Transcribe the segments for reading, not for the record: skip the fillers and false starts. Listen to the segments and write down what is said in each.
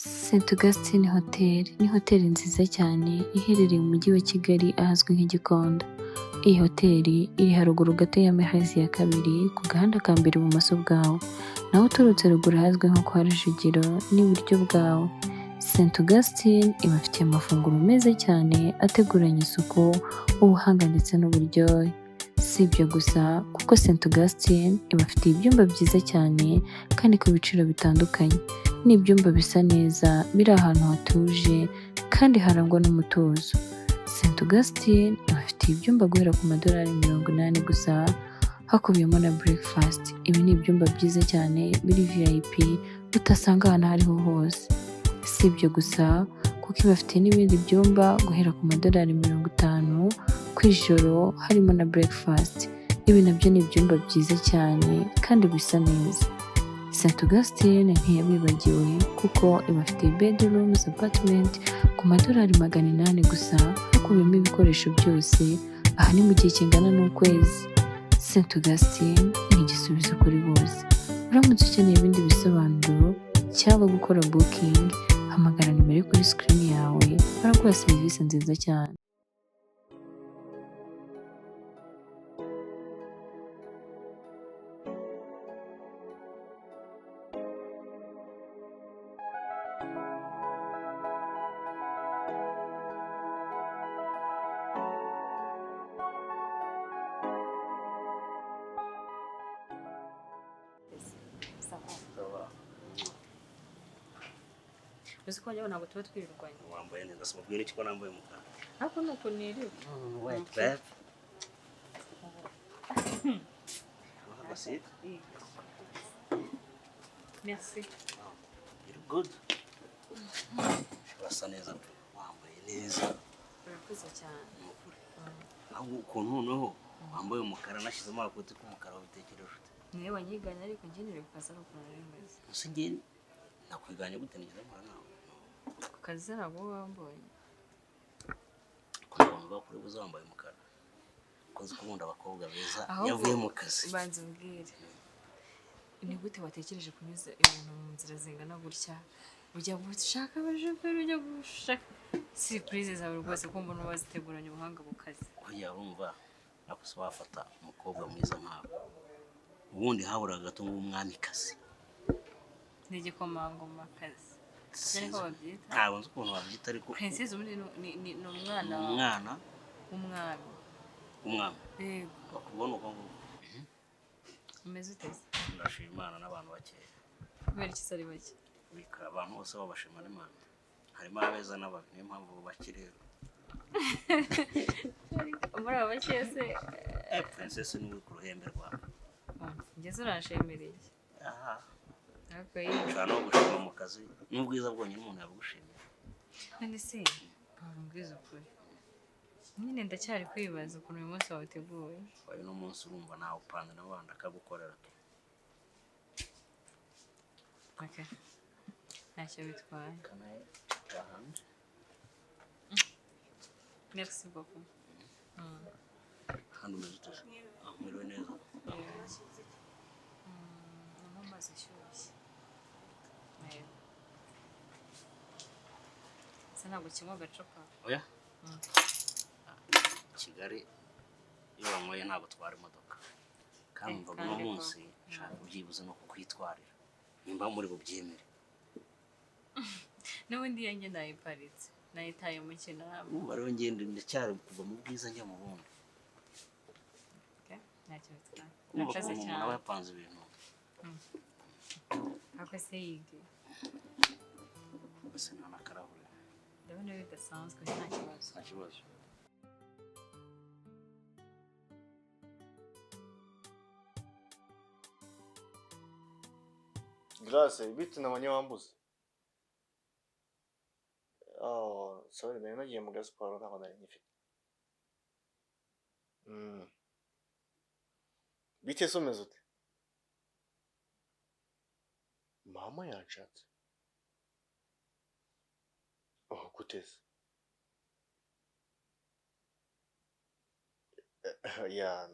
St Augustine Hotel ni hoteli nziza cyane iherereye mu mujyi wa Kigali ahazwi nk'i Gikondo. Iyi hoteli iri haruguru gato ya Mehezi ya kabiri ku gahanda ka mbere ibumoso bwawe, naho uturutse ruguru ahazwi nko kwa Rujugiro n'iburyo bwawe. St Augustine ibafitiye amafunguro meza cyane ateguranye isuku, ubuhanga ndetse n'uburyohe. Si ibyo gusa kuko St Augustine ibafitiye ibyumba byiza cyane kandi ku biciro bitandukanye. Ni ibyumba bisa neza, biri ahantu hatuje kandi harangwa n'umutuzo. St Augustine ibafitiye ibyumba guhera ku madolari 80 gusa, hakubiyemo na breakfast. Ibi ni ibyumba byiza cyane biri VIP utasanga ahantu aho ariho hose. Si ibyo gusa kuko ibafitiye n'ibindi byumba guhera ku madolari 50 ku ijoro harimo na breakfast. Ibi nabyo ni ibyumba byiza cyane kandi bisa neza. St Augustine ntiyabibagiwe kuko ibafitiye bedrooms apartment ku madolari 800 gusa, hakubiyemo ibikoresho byose, aha ni mu gihe kingana n'ukwezi. St Augustine ni igisubizo kuri bose. Uramutse ukeneye ibindi bisobanuro cyangwa gukora booking, hamagara nimero iri kuri screen yawe, baraguha serivisi nziza cyane. Uzi ko njyewe ntabwo tuba twirirwanye. Wambaye neza, si mubwire iki ko nambaye umukara. Ariko ni uko niriwe. Wait, babe. Have a seat. Merci. You're good. Urasa neza pe. Wambaye neza. Urakoze cyane. Ni ukuri. Ahubwo ukuntu noneho wambaye umukara nashyizemo agakoti k'umukara wabitekereje ute? Niwe wanyiganye ariko njye niriwe ku kazi ari ukuntu nari meze. Ese njye nakwiganye gute nigeze mpura nawe? Ku kazi ntabwo uba wambonye. Ko abantu bakure buza wambaye umukara. Ko nzi ko ukunda abakobwa beza Ahubwo iyo avuye mu kazi. Banza umbwire. Ni gute watekereje kunyuza ibintu mu nzira zingana gutya? Ujya gushaka abashoferi, ujya gushaka surprise zawe rwose ko mbona waziteguranye ubuhanga bukaze. Burya urumva nakusa wafata umukobwa mwiza nkawe. Ubundi haburaga gato ngo umwamikazi. Ni igikomangomakazi. Nari ko babyita. Ntabwo nzi ukuntu babyita ariko Princess ubundi ni umwana umwana w'umwami. w'umwami. Yego. Bakubona uko nguko. Umeze ute se? Ndashima Imana n'abantu bakeya. Kubera iki se ari bake? Bika abantu bose babashima n'Imana. Harimo abeza n'ababi, niyo mpamvu bake rero. Muri abo bake se? Princess ni uri ku ruhembe rwawe. Ngeze uranshemereye. Aha. Ariko yewe. Ushobora no gushima mu kazi, n'ubwiza bwonyine umuntu yabugushimira. None se, mbwiza ukuri. Nyine ndacyari kwibaza ukuntu uyu munsi wawuteguye. Uyu ni umunsi urumva nawe upanze n'abandi akagukorera. Okay. Ntacyo bitwaye. Can I take a hand? Merci beaucoup. Hano umeze ute? Mwiriwe neza. Nywa amazi ashyushye. Yego. Ese ntabwo ukinywa agacupa? Oya. Kigali iyo wanyweye ntabwo utwara imodoka. Kandi umva uno munsi nshaka byibuze no kukwitwarira. Nimba muri bubyemere. N'ubundi iyo njye nayiparitse. Nayitaye mu kinama. Urumva rero ngende ndacyari kuva mu bwiza njya mu bundi. Ntacyo bitwaye. Urumva ukuntu umuntu aba yapanze ibintu. Ariko se yige. Mbese nta n'akarahure. Ndabona bidasanzwe nta kibazo. Nta kibazo. Grace, bite nabonye wambuze? Oh, sorry, nari nagiye mu gasiporo ntabwo nari nyifite. Bite se umeze ute? Mama yanshatse. Oh, gute se? Ya,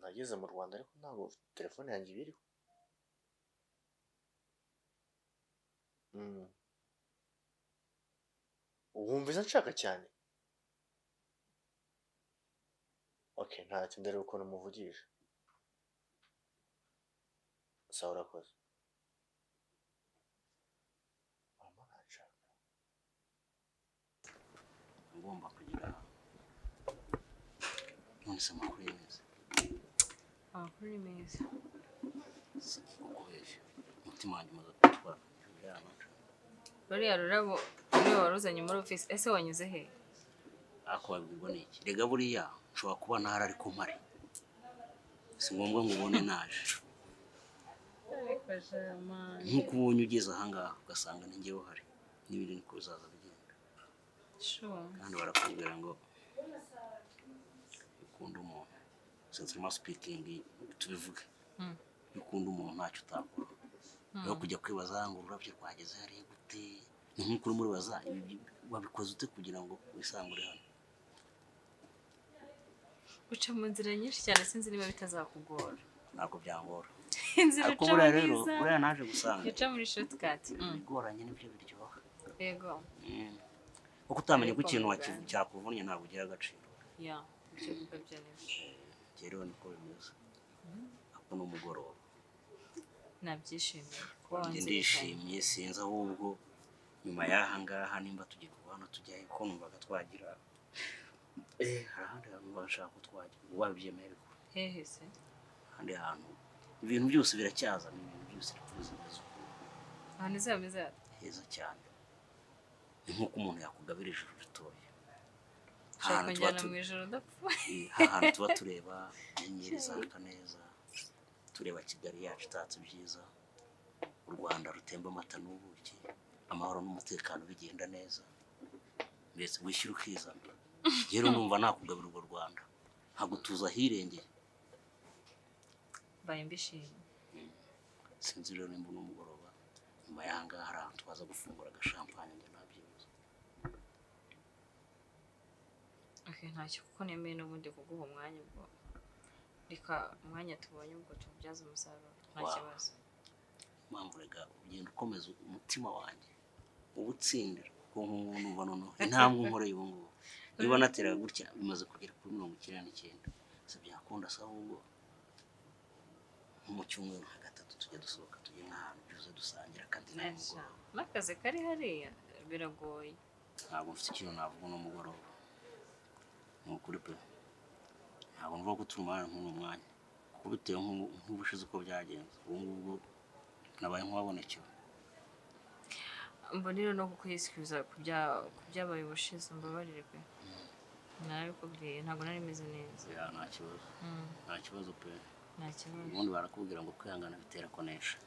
nageze mu Rwanda ariko ntabwo telefone yanjye ibiriho. Wumvise nshaka cyane. Okay, ntacyo, ndareba ukuntu muvugisha. Sawa, urakoze. Mama aranshaka. Ngomba kugira none se amakuru ye meza? Amakuru ni meza. Si kukubeshya, umutima wanjye umaze gutwara. Ruriya rurabo niwe waruzanye muri ofisi, ese wanyuze he? Ariko wabwirwa n'iki? Rega buriya nshobora kuba ntahari ariko mpari, si ngombwa ngo ubone naje. Nk'uko ubonye ugeze ahangaha ugasanga ni njyewe uhari, n'ibindi niko bizaza bigenda. Kandi barakubwira ngo ukunda umuntu, sincerely speaking, tubivuge, iyo ukunda umuntu ntacyo utakora. Rero kujya kwibaza ngo ururabyo rwageze hariya gute, ni nk'uko urimo uribaza ibi wabikoze ute kugira ngo wisange uri hano. Uca mu nzira nyinshi cyane, sinzi niba bitazakugora. Ntabwo byangora. Inzira Ariko ucamo buriya rero, nziza. buriya naje gusanga Uca muri shortcut. ibigoranye nibyo biryoha. Yego. Kuko utamenya ko Ariko ikintu mu cyakuvunnye ntabwo ugira agaciro. Ya, ibyo biba byo nibyo. Njye rero niko bimeze, ako ni umugoroba. Nabyishimiye kuba Njye wanzirikanye. ndishimye, sinzi ahubwo nyuma y'aha ngaha nimba tugiye kuva hano tujya he, ko numvaga twagira hari ahandi hantu numvaga nshaka ko twajya, ubu wabibyemeye ariko. Hehe se? Ahandi hantu ibintu byose biracyaza, ni ibintu byose bimeze ukuntu. Ahantu izaba imeze hate? Heza cyane, ni nk'uko umuntu yakugabira ijuru ritoya. Ushaka Ahantu tuba kunjyana mu ijoro udapfuye? Ahantu tuba tureba inyenyeri zaka neza, tureba Kigali yacu itatse ibyiza, u Rwanda rutemba amata n'ubuki, amahoro n'umutekano bigenda neza, mbese wishyira ukizana. Rero numva nakugabira urwo Rwanda nkagutuza ahirengeye. Mbaye mbishimye. Sinzi rero nimba uno mugoroba nyuma y'aha ngaha hari ahantu twaza gufungura agashampanye, njye nabyibuze. Okay, ntacyo, kuko nemeye n'ubundi kuguha umwanya, ubwo reka umwanya tubonye ubwo tuwubyaze umusaruro, nta Wow. kibazo. Mpamvu rega ugenda ukomeza umutima wanjye uwutsindira, kuko nk'ubu numva noneho intambwe nkoreye ubu ngubu, niba nateraga gutya bimaze kugera kuri 99, si byakunda se ahubwo nko mu cyumweru nka gatatu tujya dusohoka, tujye nk'ahantu byuze dusangira kandi nawe mugoroba. N'akazi kari hariya biragoye. Ntabwo mfite ikintu navuga uno mugoroba, ni ukuri pe, ntabwo mvuga ko turi nk'uno mwanya, kuko bitewe nk'ubushize uko byagenze, ubu ngubu nabaye nk'uwabonekewe. Mbonera no kukwisubiza ku byabaye ubushize, mbabarire pe, narabikubwiye ntabwo nari meze neza. Ya, nta kibazo. Nta kibazo pe. Nta kibazo. Ubundi barakubwira ngo kwihangana bitera kunesha,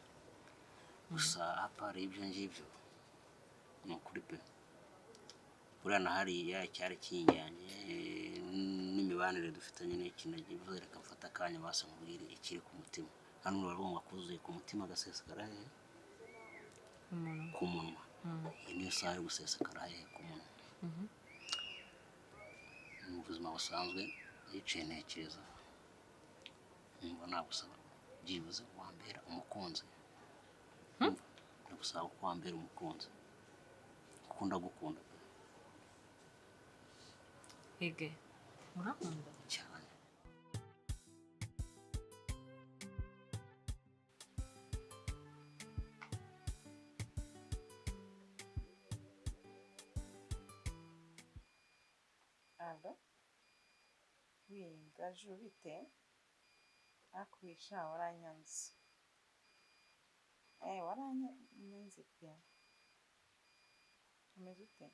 gusa apara ibyo ngibyo ni ukuri pe, buriya na hariya icyari kinjyanye n'imibanire dufitanye n'iki nagiye, reka mfate akanya basi nkubwire ikiri ku mutima. Hano baravuga ngo akuzuye ku mutima agasesekara hehe? Umunwa. Ku munwa. Iyi niyo saha yo gusesekara hehe? Ku munwa. Mu buzima busanzwe yicaye ntekereza, numva nagusaba byibuze wambera umukunzi. Numva ndagusaba ko wambera umukunzi kuko ndagukunda pe. Ege, urankunda? Cyane. Allo? Oui, gaju bite? Akwisha waranyanze. Waranyanze pe. Umeze ute?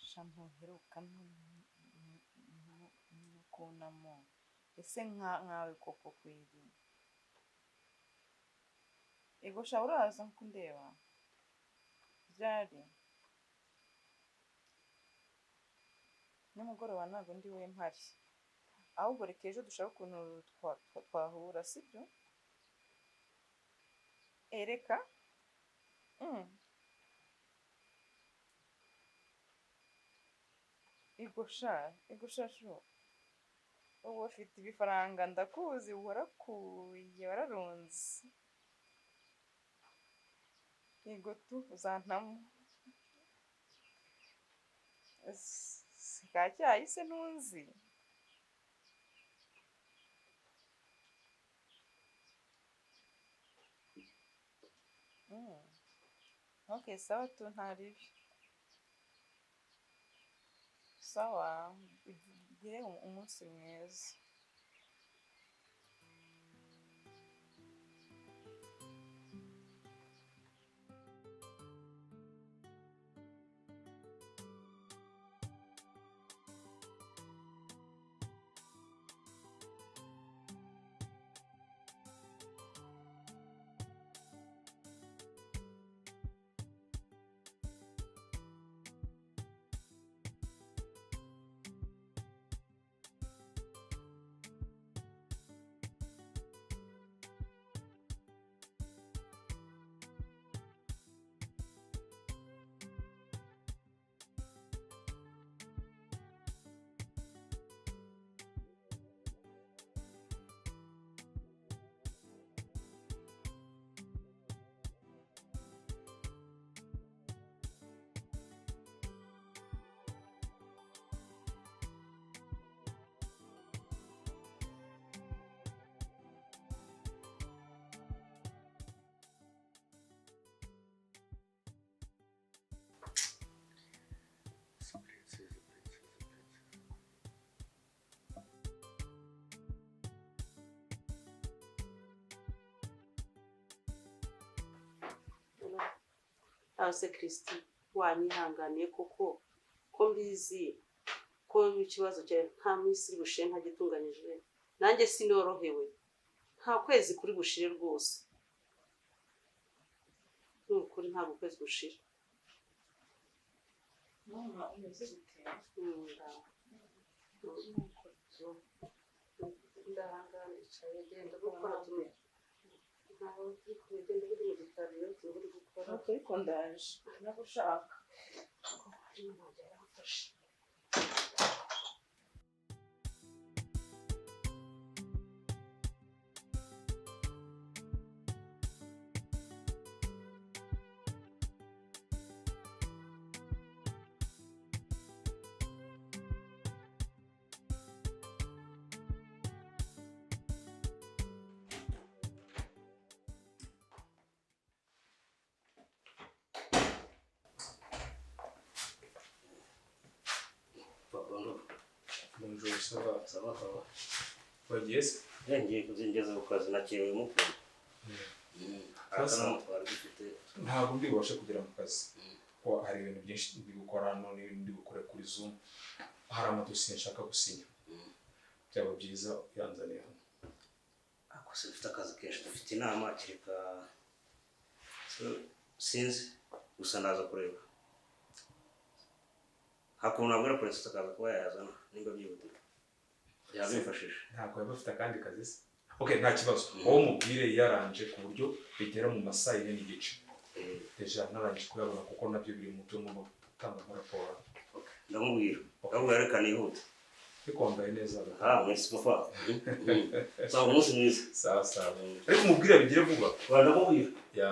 Sha ntuheruka no kunamo. Ese nkawe koko kweri? Ego sha uraza kundeba? Ryari? Nimugoroba ntabwo ndi we mpari. Ahubwo reka ejo dushaka ukuntu twahura, sibyo? Reka. Ego sha, ego sha shu. Wowe ufite ibifaranga ndakuzi, warakuye, wararunze. Ego tu uzantamo. Si ka cyayi se ntunzi? Mm. Okay, sawa tu ntaribi. Sawa, ugire umunsi mwiza. Princess, princess, princess. Aho se Christy, wanyihanganiye koko, ko mbizi ko ikibazo cyawe nta minsi iri bushire ntagitunganyije, nanjye sinorohewe, nta kwezi kuri bushire rwose, ni ukuri ntabwo ukwezi gushira. Mama, umeze gute? Ndahangana nicaye, genda gukora tumwe, ntaho turi kumwe, genda buri mu gikari rero turi buri gukora. Ariko ndaje nagushaka. Ntabwo yaramfashe. Bonjour. Bonjour, ça va? Ça va, ça va. Wagiye se? Ngiye kuzingeza ku kazi nakerewe mukuru. Sasa- Akanama twari dufite. Ntabwo ndi bubashe kugera mu kazi kuko hari ibintu byinshi ndi gukora hano n'ibindi ndi gukora kuri Zoom, hari amadosiye nshaka gusinya, byaba byiza uyanzaniye hano. Ako se dufite akazi kenshi, dufite inama kereka sinzi gusa ndaza kureba. Hakuntu nabwira Princess akaza kuba yayazana nimba byihutirwa. Yabimfashije. Ntabwo yaba afite akandi kazi se? Okay, nta kibazo, wowe umubwire yaranje ku buryo bigera mu ma 4:30. Deja narangije kuyabona kuko nabyo biri mu byo ngomba gutanga nka raporo. Okay. Ndamubwira. Ndamubwira reka nihute. Ariko wambaye neza. Ah, merci papa. Sawa, umunsi mwiza. Sawa sawa, ariko umubwire bigire vuba. Ndamubwira. Ya.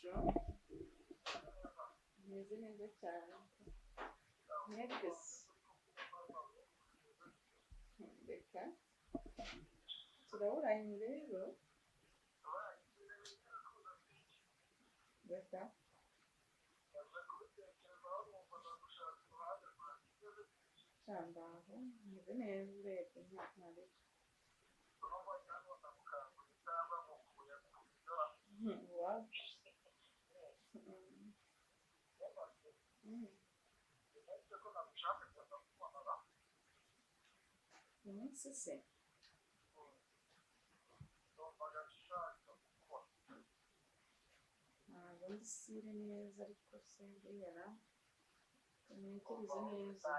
shusho. Meze neza cyane. Mwebwe se? Reka turaburanye rero. Reka cyambaho meze neza urebye nta ntarebe. Wapi? Umunsi se? Ntabwo ndi sire neza ariko se buriya ntekereze neza.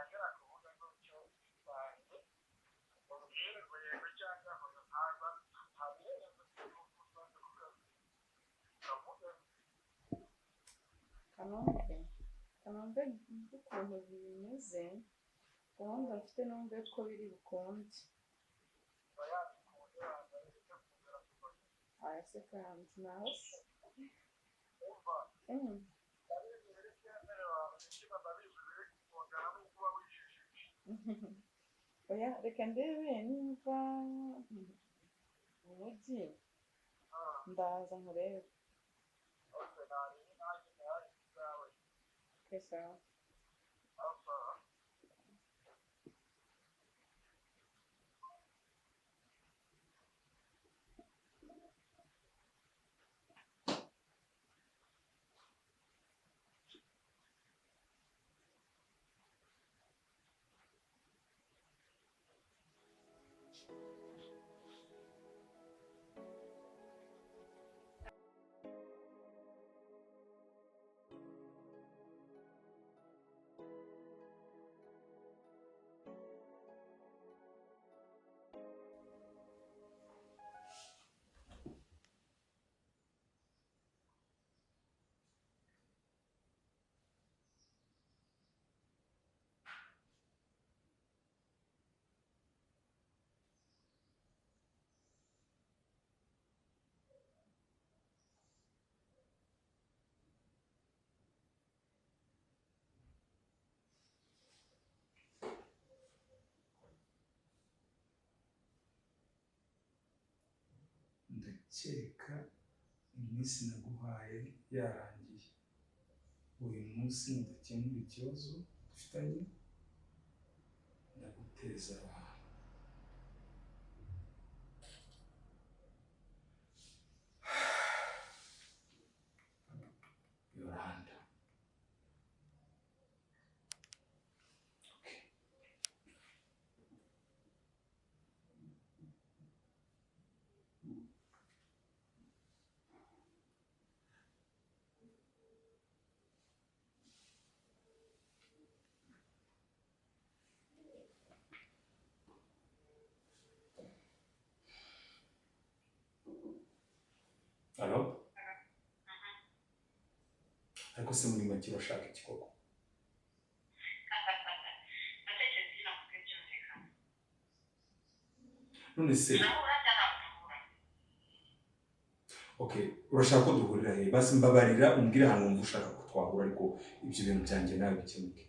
Kanombe Kanombe ukuntu bimeze gahunda mfite numve ko biri bukunde. Aya se kandi naho se? Oya reka ndebe nimva mu mujyi ndaza nkurebe. Okay, sawa. Ndakeka iminsi naguhaye yarangiye. Uyu munsi nudakemura ikibazo dufitanye ndaguteza abantu. Yolanda. Okay. Alo? Ariko se muri make urashaka iki koko? None se okay, urashaka ko duhurira he? Basi mbabarira umbwire ahantu wumva ushaka ko twahura ariko ibyo bintu byanjye nawe bikemuke.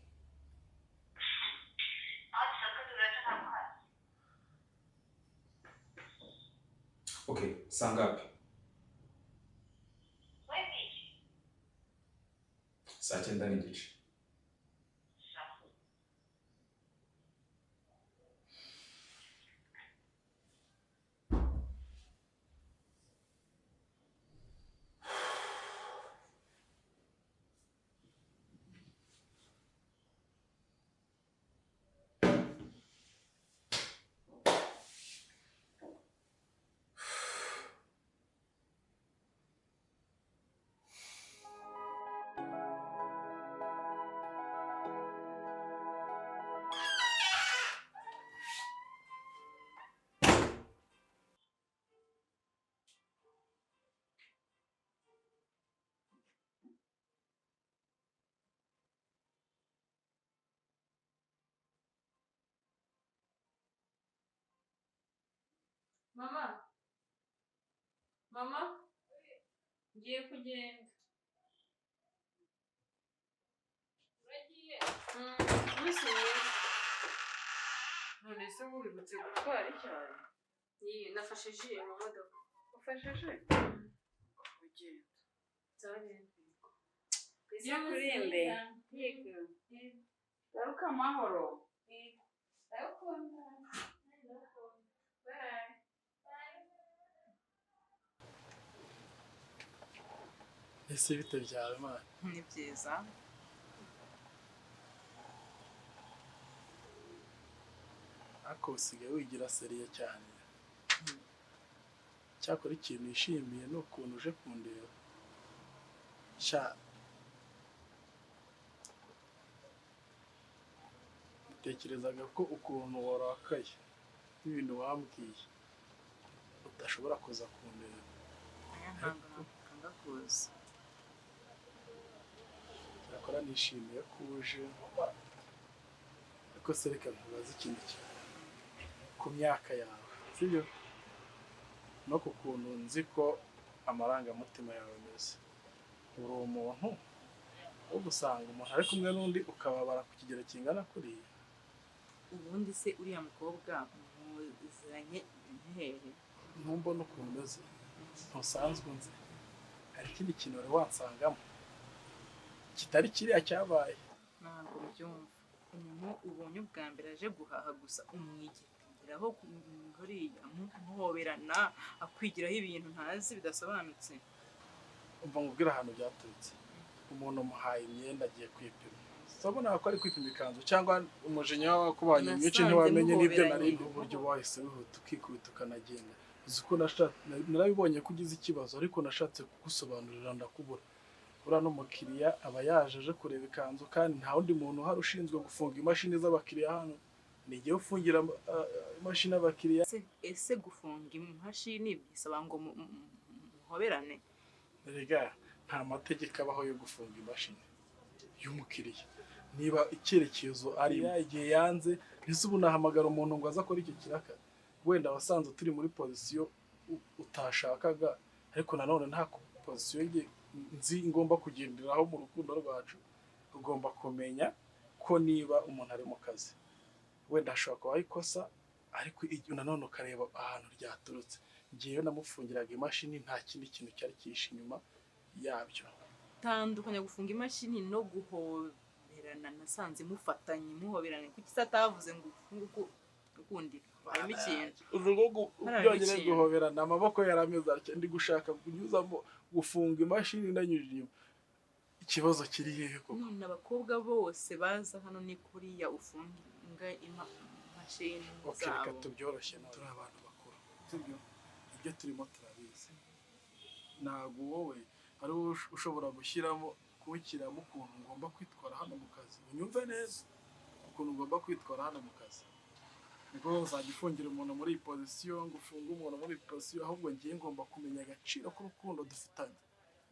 Okay, saa ngapi? Saa 9:15. Mama, mama, ngiye kugenda. Umunsi mwiza. None se wibutse gutwara icyayi? Iyi nafashe ji mu modoka. Ufashe ji? Ugenda. Nzabagenda. Yakurinde. Yego. Garuka amahoro. Ndagukunda. Ndagukunda. Bye. Ese bite byawe mana? Ni byiza. Ariko usigaye wigira seriye cyane. Cyakora ikintu nishimiye ni ukuntu uje kundeba. Sha Natekerezaga ko ukuntu warakaye n'ibintu wambwiye udashobora kuza kundeba. Aya ntabwo nakanga kuza. Cyakora nishimiye ko uje, ariko se reka nkubaze ikintu kimwe. Ku myaka yawe, sibyo? No ku kuntu nzi ko amarangamutima yawe ameze. Uri umuntu wo gusanga umuntu ari kumwe n'undi ukababara ku kigero kingana kuriya. Ubundi se uriya mukobwa muziranye hehe? Ntumbona ukuntu umeze, ntusanzwe unzi. Hari ikindi kintu wari wansangamo kitari kiriya cyabaye. Ntabwo mbyumva. Umuntu ubonye ubwa mbere aje guhaha gusa umwigiraho kuriya muhoberana akwigiraho ibintu ntazi bidasobanutse. Umva nkubwire ahantu byaturutse. Umuntu umuhaye imyenda agiye kwipima. Urabona ko ari kwipima ikanzu cyangwa umujinya wakubanye mwinshi ntiwamenye n'ibyo nari uburyo wahise wihuta ukikubita ukanagenda. Uzi ko narabibonye ko ugize ikibazo ariko nashatse kugusobanurira ndakubura. Uriya n'umukiriya aba yaje aje kureba ikanzu kandi nta wundi muntu uhari ushinzwe gufunga imashini z'abakiriya hano. Ni igihe ufungira imashini abakiriya. Ese gufunga imashini bisaba ngo muhoberane? Erega nta mategeko abaho yo gufunga imashini y'umukiriya. Niba icyerekezo ari igihe yanze, ese ubu nahamagara umuntu ngo aze akore icyo kiraka? Wenda wasanze turi muri pozisiyo utashakaga, ariko nanone nta pozisiyo nzi ngomba kugenderaho mu rukundo rwacu. Ugomba kumenya ko niba umuntu ari mu kazi, wenda ashobora kuba ikosa, ariko nanone ukareba ahantu ryaturutse. Ngewe namufungiraga imashini nta kindi kintu cyari cyihishe inyuma yabyo. Tandukanya gufunga imashini no guhoberana. Nasanze mufatanye muhoberane. Kuki se atavuze ngo ukundi? Harimo ikintu. Urugo byongere guhoberana amaboko yarameze atya, ndi gushaka kunyuzamo gufunga imashini nanyujije inyuma. Ikibazo kiri hehe koko? None abakobwa bose baza hano ni kuriya ufunga imashini zabo. Reka tubyoroshye, turi abantu bakuru, sibyo? Ibyo turimo turabizi. Ntabwo wowe ari wowe ushobora gushyiramo kuwukiramo ukuntu ngomba kwitwara hano mu kazi. Unyumve neza ukuntu ngomba kwitwara hano mu kazi. Niko uzajya ufungira umuntu muri iyi pozisiyo, ngo ufunge umuntu muri iyi pozisiyo, ahubwo ngiye ngomba kumenya agaciro k'urukundo dufitanye.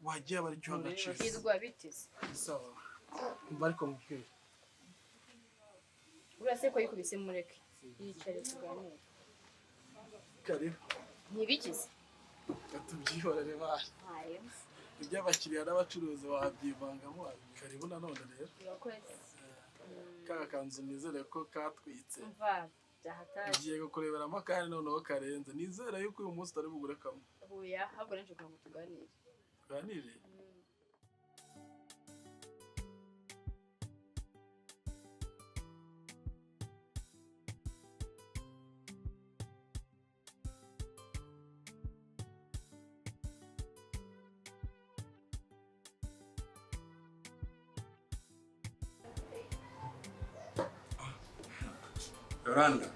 Wagiye aba aricyo agaciro. Hirwa biteze. Sawa. Mba ariko mubwire. Urase ko yikubise mureke. Yicare tuganire. Karibu. Ntibikize. Tubyihorere baje. Iby'abakiriya n'abacuruzi wabyivangamo. Karibu nanone rero. Urakoze. Ka kanzu nizere ko katwitse. Umva byahatari. Ngiye kukureberamo kandi noneho karenze. Nizere yuko uyu munsi utari bugure kamwe. Oya, ahubwo naje kugira ngo tuganire. Tuganire? Yolanda.